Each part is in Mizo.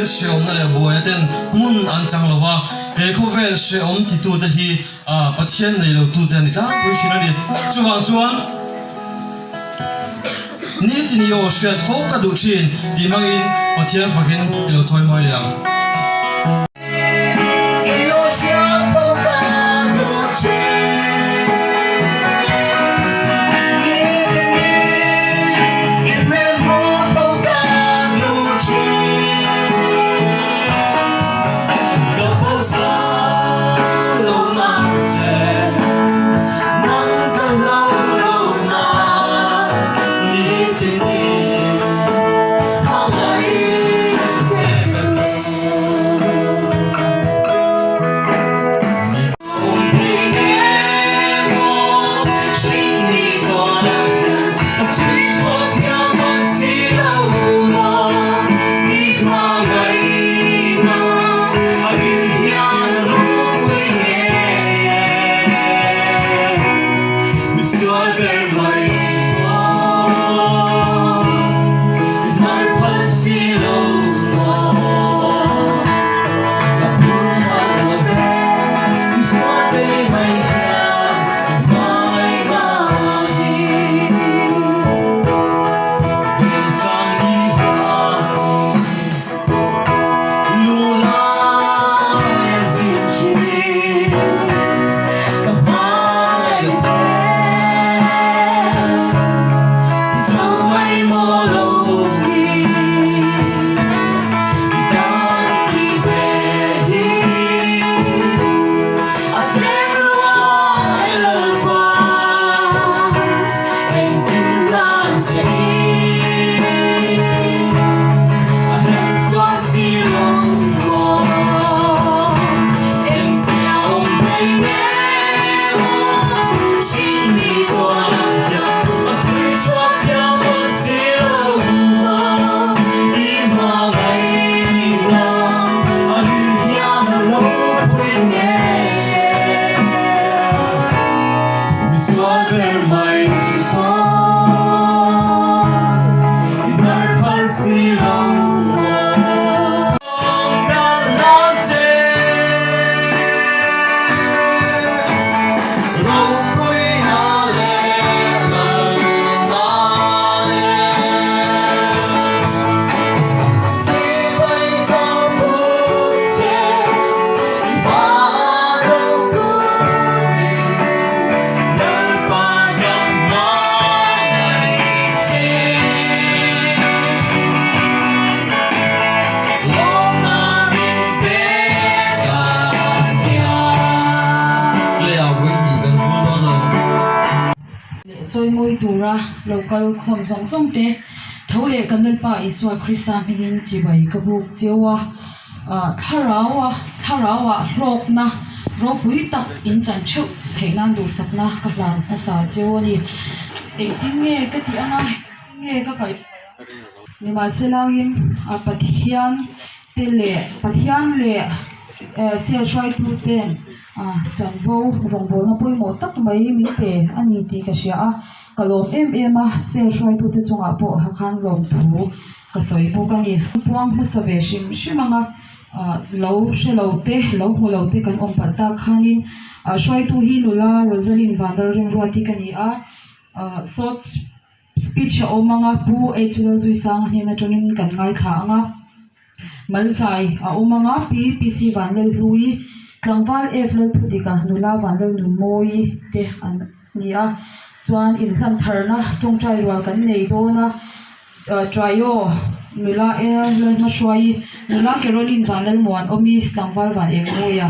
hrehawmna leh buaina ten hmun an chang lo va, he khawvel hrehawm titute hi Pathian nei lotute an ni tlangpui thin a ni. Chuvang chuan nitin i aw hriat fo ka duh thin tih hmangin Pathian fakin i lo chawi mawi leh ang. Chawimawi tura lo kal khawm zawng zawng te tho leh kan Lalpa Isua Krista hmingin chibai ka buk cheu a, thlarau a thlarau ah hlawkna ropui tak in chan theuh theih nan duhsakna ka hlan hmasa cheu a ni. Engtin nge ka tih anga engtin nge ka kaih Nimahselangin a Pathian te leh Pathian leh sel hruaitu ten chanvo rawngbawlna pawimawh tak mai min pe a ni tih ka hria a, ka lawm em em a, sel hruaitute chungah pawh hakhan lawmthu ka sawi bawk a ni. Puang hmasa ve hrim hrim anga lo hre lo te, lo hmu lo te kan awm palh tak khanin hruaitu hi nula Rosaline Vanlalremruati ka ni a, sawt Speech a awm anga Pu H Lalzuisanga hnen atangin kan ngaithla ang a, Malzai a awm anga Pi PC Vanlalhlui, Tlangval F Lalthudika, Nula Vanlalnunmawii te an ni a, chuan inhlan tharna tawngtai rual kan nei dawn a, Trio Nula L Lalhmahruaii, Nula Caroline Vanlalmuanawmi, Tlangval Van Engmawia,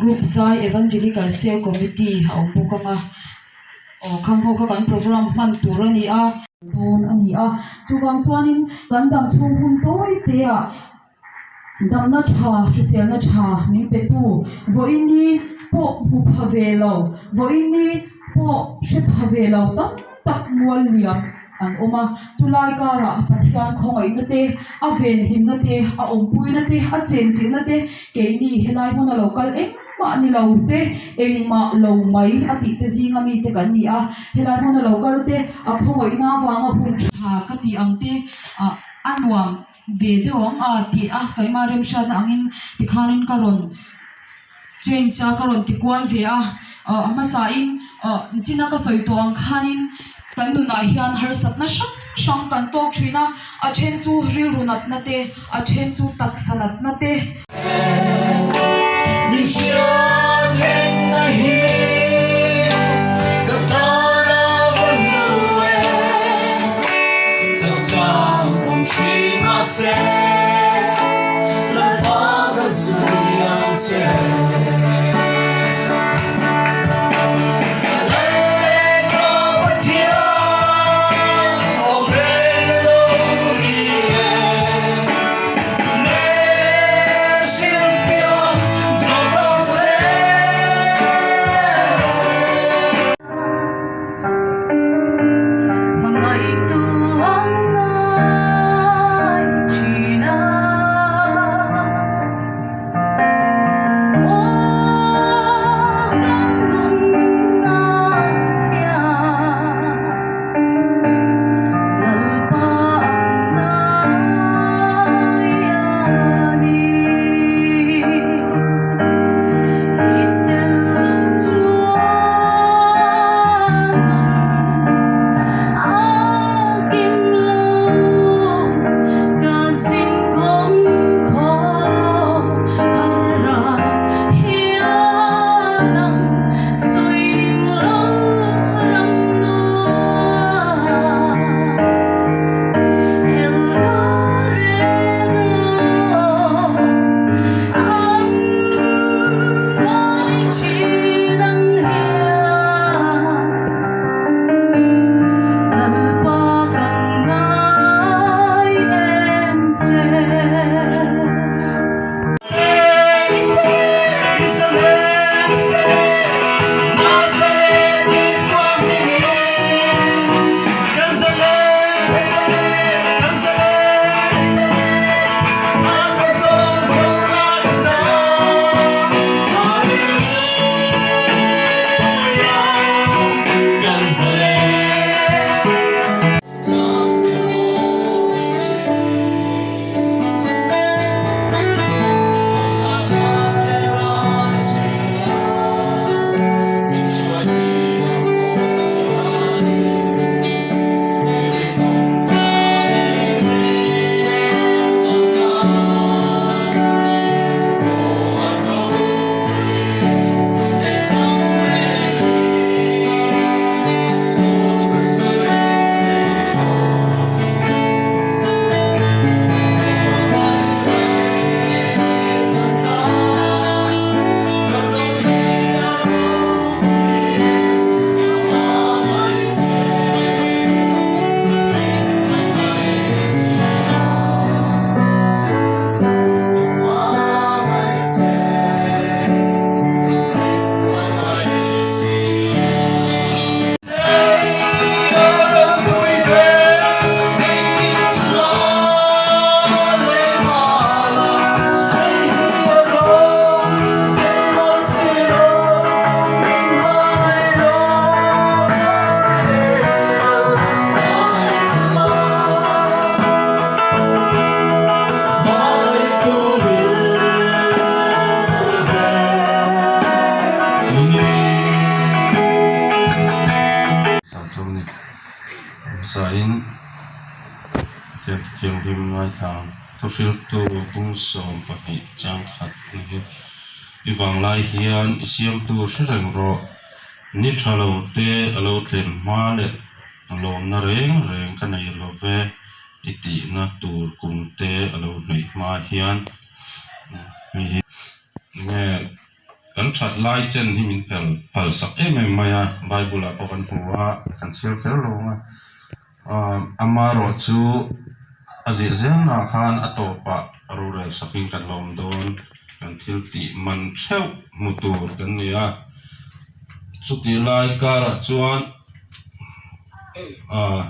Group Zai Evangelical Cell Committee a awm bawk ang a. Aw khang ho kha kan program hman tur a ni a. Dawn a ni a. Chuvang chuanin kan dam chhung hun tawi te ah damna tha, hriselna tha min pe tu vawiin ni pawh hmu pha ve lo, vawiin ni pawh hre pha ve lo tam tak mual liam an awm a. Chulai karah Pathian khawngaihna te, a venhimna te, a awmpuina te, a chenchilhna te keini helai hmuna lo kal eng mah ni lo te, engmah lo mai a tih te zinga mite kan ni a, helai hmuna lo kal te a khawngaihna avanga hun tha ka tih ang te ah a nuam. ve deuh ang a tih a keimah remhriatna angin tikhanin ka rawn change a ka rawn ti kual ve a ah a hmasain ah nichina ka sawi tawh ang khanin kan nunah hian harsatna hrang hrang kan tawk thin a a then chu rilru natna te a then chu taksa natna te. Hmasain Thiam Thianghlim ngaithla thuhriltu bung 12 chang khat ni hi. I vanglai hian i siamtu hre reng rawh. Ni tha lo te a lo thlen hma leh lawmna reng reng ka nei lo ve i tihna tur kum te a lo hnaih hma hian hei hi nge Kan that lai chen hi min phel phal sak em em mai a, Bible ah pawh kan hmu a, kan chhiar kher lo ang a, amaherawh chu a ziah zelnaah khan a tawpah rorel sakin kan la awm dawn, kan thil tih man theuh hmu tur kan ni a, chutih lai karah chuan ah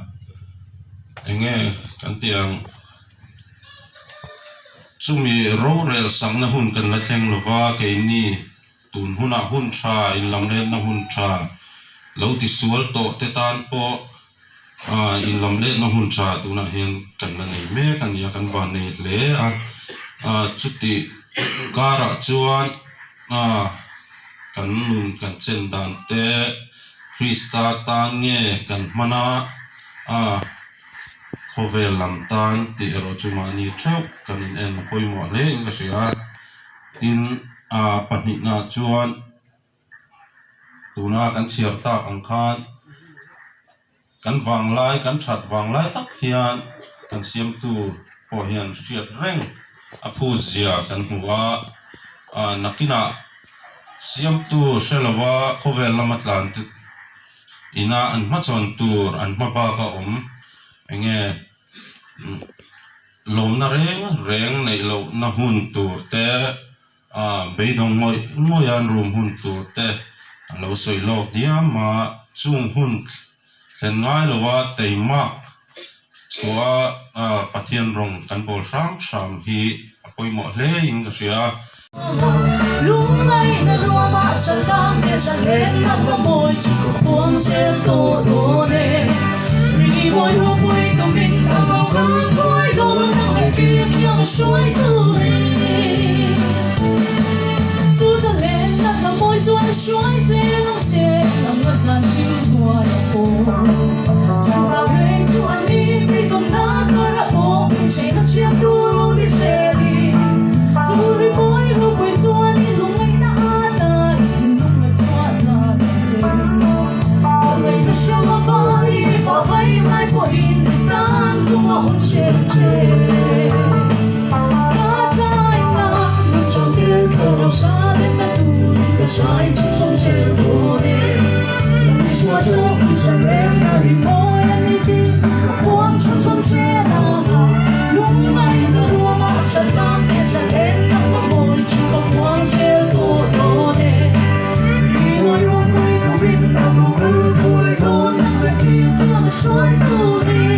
eng nge kan tih ang. Chumi rorel sakna hun kan la thleng lova, keini tun hunah hun tha, inlamletna hun tha lo tisual tawh te tan pawh Ah inlam letna hun tha tunah hian kan la nei mek a ni a, kan van nei hle a. Ah chutih karah chuan ah kan nun kan chen dan te Krista tan nge kan hman a, ah khawvel lam tan tih erawh chu mahni theuh kan in en a pawimawh hle in ka hria a. Tin ah pahnihnaah chuan. Tuna kan chhiar tak ang khan kan vanglai kan that vanglai tak hian kan siamtu pawh hian hriat reng a phut zia kan hmu a, ah nakinah siamtu hre lova khawvel lama tlan te ina an hmachhawn tur an hma bak a awm eng nge lawmna reng reng neih lohna hun tur te. A beidawng ngawih ngawih a room hun tur te a lo sawi lawk diam a, chung hun thlen ngai lo a teimak chhuah a Pathian rawng kan bawl hram hram hi a pawimawh hle in ka hria. Lungngaihna ruamah Satan te zahlenna ka mawi chu ka puang zel tawh dawn e. Ri mawi ropui tumin a lo kal thuai dawn ang leh kir kiang hruai turin. Chu zahlenna ka mawi chuan a hruai zel ang che ang a zan hlim hnuai a pawh. Chu rau rei chu an ni beidawnna kar a pawh incheina siam tur lo ni zelin. Chu ri mawi ropui chuan i lungngaihna ata i thinlung a chhuah zan ang che. Ka ngaihna hrang a var i vah vai lai pawhin i tan tung a hun hrem che. Ka zaina nun chang tel thlarau sa lenna turin ka zai chhunzawm zel dawn e. Isua chu Israel na rimawi a ni tih ka puang chhunzawm zel ang a. Lungngaihna ruamah Satan te zalen nangma mawi chu ka puang zel tawh dawn e. Rimawi ropui turin a lo kal thuai dawn ang le tih ka la hruai turin.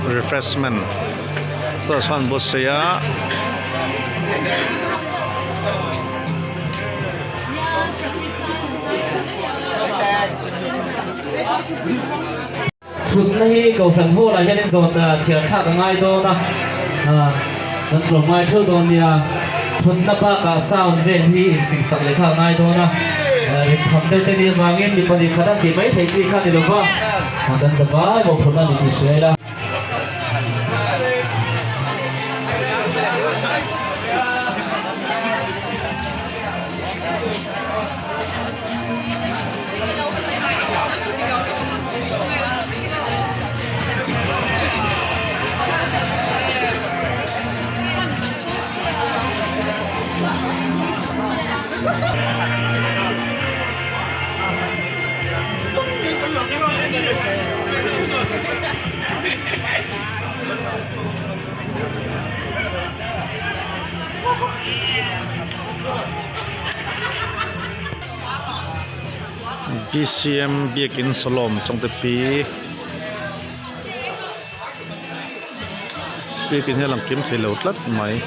Refreshment saw chuan buatsaih a. Thutna hi Kohhran hall ah hianin zawn thiar thlak a ngai dawn a, kan tlawm ngai theuh dawn nia. Thutna bakah sound vel hi insingsak leh kha a ngai dawn a, rintham deuh te nih avangin mi pahnih khat an tih mai theih chi kha ni lova, kan za vai mawhphurhna a ni tih hria ila. BCM biakin sawlawm chawngte pi biakin hi a lang kim thei lo tlat mai.